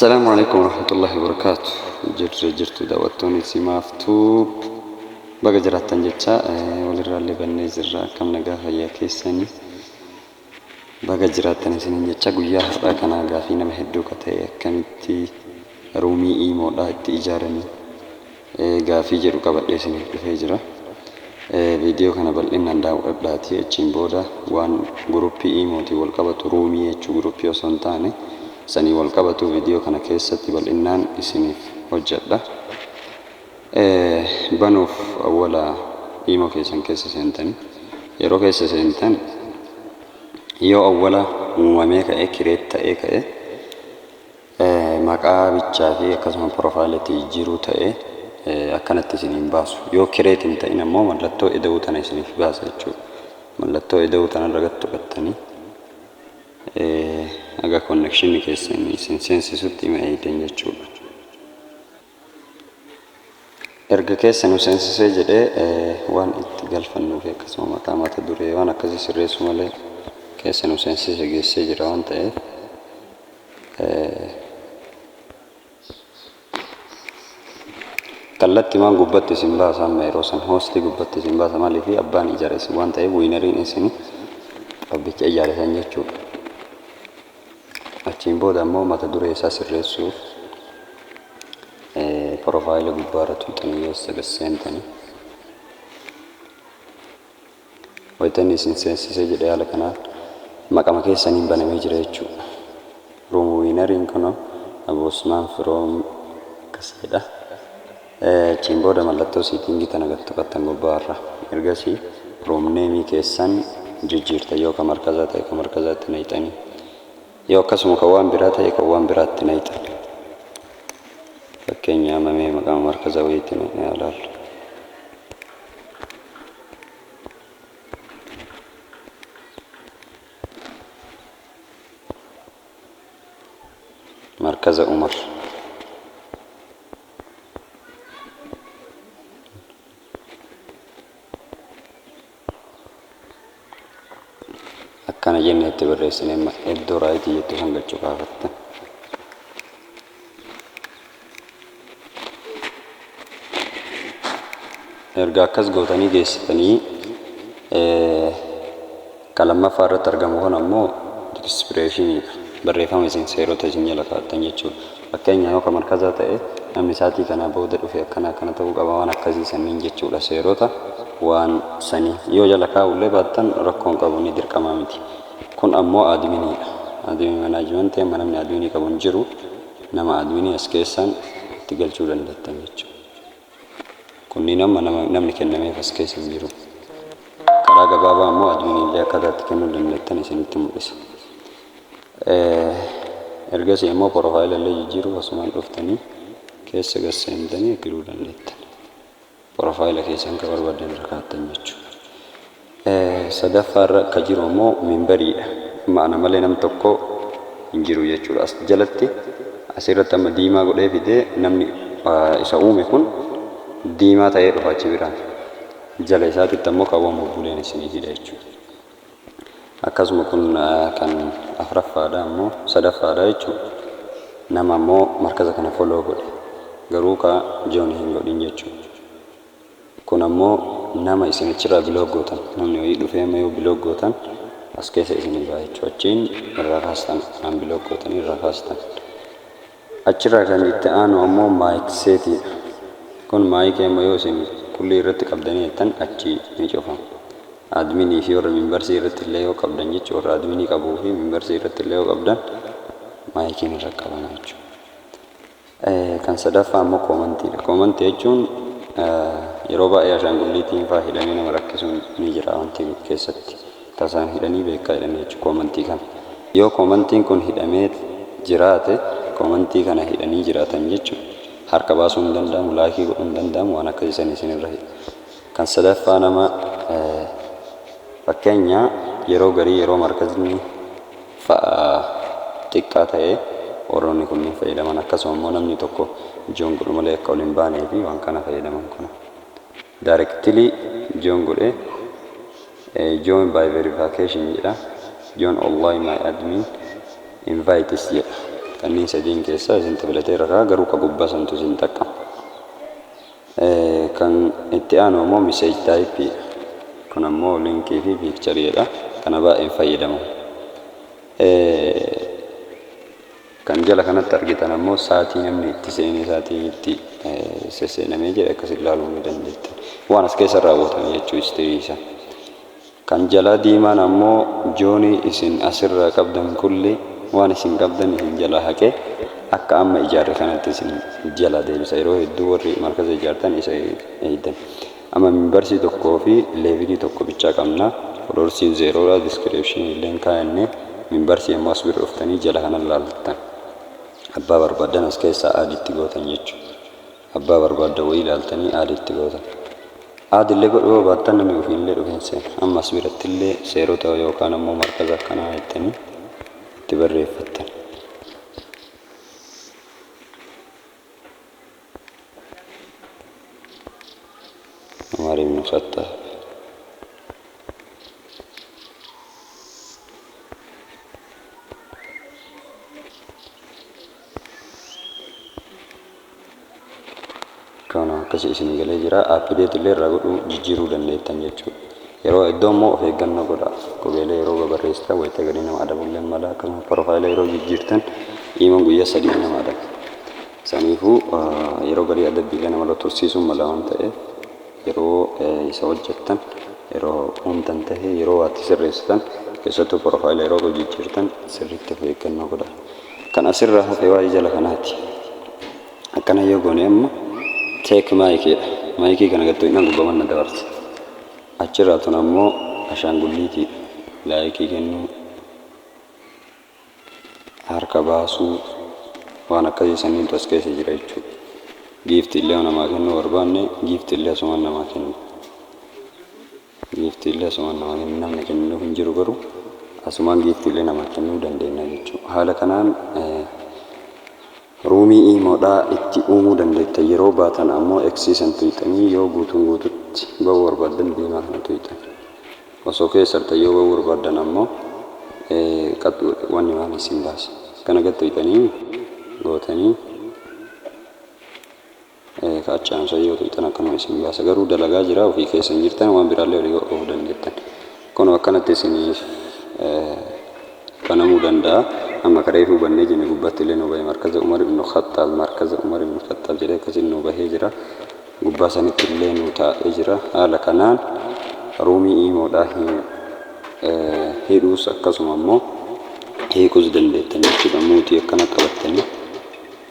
Assalaamu alaikum warahmatullahi wabarakaatu. Jirre jirtu daawwattoonni simaaftuu, baga jiraattan jecha walirraallee bannee jirra. Akkam, nagaa fayyaa keessanii? Baga jiraattan isiniin jecha. Guyyaa har'aa kana gaafii nama hedduu ka ta'e, akkamitti roomii iimoodhaa itti ijaaranii gaafii jedhu qabadhee isiniif dhufee jira. Viidiyoo kana bal'inaan daawwadhaatii achiin booda waan guruppii iimootiin wal qabatu, roomii jechuu, guruppii osoo hin taane sanii wal qabatu, viidiyoo kana keessatti bal'inaan isiniif hojjedha. Banuuf awwala iimoo keessan keessa seentanii, yeroo keessa seentan yoo awwala uumamee ka'e, create ta'ee ka'e, maqaa bichaa fi akkasuma profile itti jijjiiruu ta'e, akkanatti isiniin baasu. Yoo create hin ta'in ammoo mallattoo ida'uu tana isiniif baasa jechuudha. Mallattoo ida'uu tanarra gad tuqattanii haga connectionii keessan isin seensisutti ima eeydan jechuudha. Erga keessa nu seensisee jedhee, waan itti galfannuu fi akkasuma maqaa, mata duree, waan akkasii sirreessuu malee keessa nu seensise geessee jira waan ta'eef, kallattimaan gubbatti isin baasa. Amma yeroo san hostii gubbatti isin baasa. Maaliif? Abbaan ijaare isin waan ta'eef, wiinariin isin abbicha ijaare san jechuudha. Achiin booda ammoo mata duree isaa sirreessuuf profile gubbaarra tuuxanii keessa gad seentanii, wayita isin seensisee jedhee, haala kanaan maqama keessaniin banamee jira jechuudha. Room wiinariin kunoo Abu Usmaan Firoom akkas jedha. Achiin booda mallattoo settingii tana gad tuqattan gubbaarra. Ergasii room nameii keessan jijjiirta. Yoo ka markazaa ta'e, ka markazaatti naqxanii, yoo akkasuma kan waan biraa ta'e, kan waan biraatti naqxan. Fakkeenya amma mee maqaa markazaa wayiitti naqnee haa ilaallu. Markaza Umar. Akkana jennee itti barreessine, iddoo rightii jettu san gachuu kaafattan. Erga akkas gootanii geessitanii, kan lammaffaa irratti argamu kun ammoo descriptioniidha. Barreeffama isin seerota isin jala kaa'attan jechuudha. Fakkeenya yoo ka markazaa ta'e, namni saatii kanaa booda dhufe akkana akkana ta'uu qaba, waan akkasii sanniin jechuudha. Seerota waan sanii yoo jala kaa'ullee baattan rakkoon qabu, ni dirqamaa miti. Kun ammoo adminiidha. Admin managementii amma namni adminii qabu hin jiru. Nama adminii as keessaan itti galchuu dandeettan jechuudha. Kunniin amma namni kennameef as keessa hin jiru. Karaa gabaabaa ammoo adminii illee akkaataa itti kennuu dandeettan isinitti mul'isa. Ergasii ammoo profile illee jijjiiruuf asumaan dhuftanii keessa gad seentanii jijjiiruu dandeettan. Profile keessan kan barbaadan irra kaa'attan jechuudha. Sadaffaa irra akka jiru ammoo memberiidha. Amma ana malee nam tokko hin jiru jechuudha. As jalatti asirratti amma diimaa godhee fidee, namni isa uume kun diimaa ta'ee dhufa achi biraan. Jala isaatitti ammoo kaawwan bubbuleen isinii fida jechuudha. Akkasuma kun kan afuraffaadha ammoo sadaffaadha jechuudha. Nama ammoo markaza kana follow godhe garuu ka join hin godhin jechuudha. Kun ammoo nama isin achirraa block gootan, namni wayii dhufee amma yoo block gootan as keessa isinii ba'a jechuudha. Achiin irraa kaastan, kanaan block gootanii irraa kaastan. Achirraa kan itti aanu ammoo mic setiidha. Kun micii amma yoo isin qullii irratti qabdanii jettan achi ni cufama. Adminii fi warra membersii irratti illee yoo qabdan jechuudha. Warra adminii qabuu fi membersii irratti illee yoo qabdan miciin irra qabama jechuudha. Kan sadaffaa ammoo commentiidha. Commentii jechuun yeroo baay'ee ashaangulliitiin fa'aa hidhamee nama rakkisuun ni jira wanti keessatti. Tasaan hidhanii beekaa hidhanii jechuudha commentii kana. Yoo commentiin kun hidhamee jiraate, commentii kana hidhanii jiraatan jechuudha. Harka baasuu hin danda'amu, likeii godhuu hin danda'amu, waan akkasii san isinirra hidha. Kan sadaffaa nama, fakkeenya yeroo garii yeroo markazni fa'a xiqqaa ta'e warroonni kunniin fayyadaman, akkasuma immoo namni tokko join godhu malee akka ol hin baanee fi waan kana fayyadaman. Kun directly join godhee join by verification jedha, join online my admin invites jedha. Kanneen sadiin keessaa isin filatee irra ka'a, garuu ka gubbaa santu isin xaqqama. Kan itti aanu ammoo message type. Kun ammoo linkii fi pictureiidha. Kana baay'een fayyadamu. Kan jala kanatti argitan ammoo saatii namni itti seenee, saatii itti sesseenamee jedhe akkas ilaaluu ni dandeettan. Waan as keessa raawwatame jechuu history isaa. Kan jalaa diimaan ammoo joinii isin asirraa qabdan kulli waan isin qabdan isin jalaa haqee akka amma ijaarre kanatti isin jala deebisa. Yeroo hedduu warri markaza ijaartan isa eeydan. Amma membersii tokkoo fi levelii tokko bichaa qabna. Followersiin zerodha. Descriptionii illee kaayannee membersii ammoo as bira dhuftanii jala kana laaltan. Abbaa barbaaddan as keessaa additti gootan jechuudha. Abbaa barbaaddan wayii ilaaltanii additti gootan. Addillee godhuu yoo baattan namni ofiillee dhufee hin seenu. Amma as biratti illee seerota yookaan ammoo markaza akkanaa jettanii itti barreeffattan. Umar ibn Khattab. Kana akkasii isin galee jira. Update illee irraa godhuu jijjiiruu dandeettan jechuudha. Yeroo iddoo immoo of eeggannoo godha. Qubeelee yeroo babarreessitan wayita gadii nama adabullee mala, akkasuma profile yeroo jijjiirtan imoon guyyaa 3 nama adaba. Saniifuu yeroo gadii adabbiilee nama tursiisuun mala waan ta'eef, yeroo isa hojjettan, yeroo uumtan ta'e, yeroo waatti sirreessitan, keessattuu profile yeroo jijjiirtan sirriitti of eeggannoo godha. Kan asirraa hafe waa'ee jala kanaati. Akkana yoo goone amma take miciidha. Micii kana gattuu inni gubbaa na dabarsa. Achirraa tun ammoo ashaangulliitiidha. Likeii kennuu, harka baasuu, waan akkasii saniitu as keessa jira jechuudha. Giftii illee namaa kennuu barbaanne giftii illee asumaan namaa kennu. Giftii illee asumaan namaa kennu, namni kennuuf hin jiru, garuu asumaan giftii illee namaa kennuu dandeenya jechuudha. Haala kanaan roomii imodhaa itti uumuu dandeetta. Yeroo baatan ammoo Xii san tuyxanii, yoo guutuun guututti bahuu barbaaddan diimaa kana tuyxan. Osoo keessarta yoo bahuu barbaaddan ammoo wanni waan isin baasa. Kana gad tuyxanii gootanii kaachaan yoo tuyxan akkanuma isin baasa. Garuu dalagaa jira, ofii keessa hin jirtan, waan biraallee olii oofuu dandeettan. Kun akkanatti isiniif banamuu danda'a. Amma karee hubannee jenne gubbaatti illee nu bahe, markaza Umar ibn Khattaab, markaza Umar ibn Khattaab jedhee akkasiin nu bahee jira. Gubbaa sanitti illee nu taa'ee jira. Haala kanaan roomii imodhaa hidhuus akkasuma immoo hiikuus dandeettan jechuudha. Muteii akkana qabattanii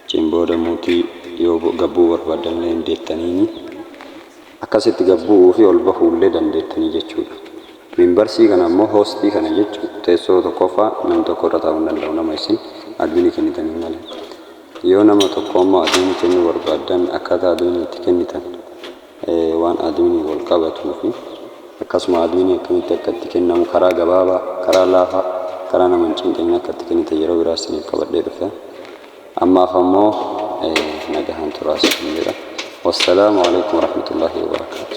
achiin booda muteii yoo gabbuu barbaaddan illee hin deettaniini akkasitti gabbu'uu fi ol bahuullee dandeettanii jechuudha. Membersii kana ammoo hostii kana jechuun teessoo tokkoffaa nam tokko irra taa'uu hin danda'u nama isin adminii kennitanii malee. Yoo nama tokko ammoo adminii kennuu barbaaddan, akkaataa adminii itti kennitan, waan adminii wal qabatuu fi akkasuma adminii akkamitti akka itti kennamu karaa gabaabaa, karaa laafaa, karaa nama hin cinqinne akka itti kennitan yeroo biraas isiniif qabadhee dhufe. Ammaaf ammoo nagahaan turaa isin jedha. Wassalaamu alaikum warahmatullaahi wabarakaatu.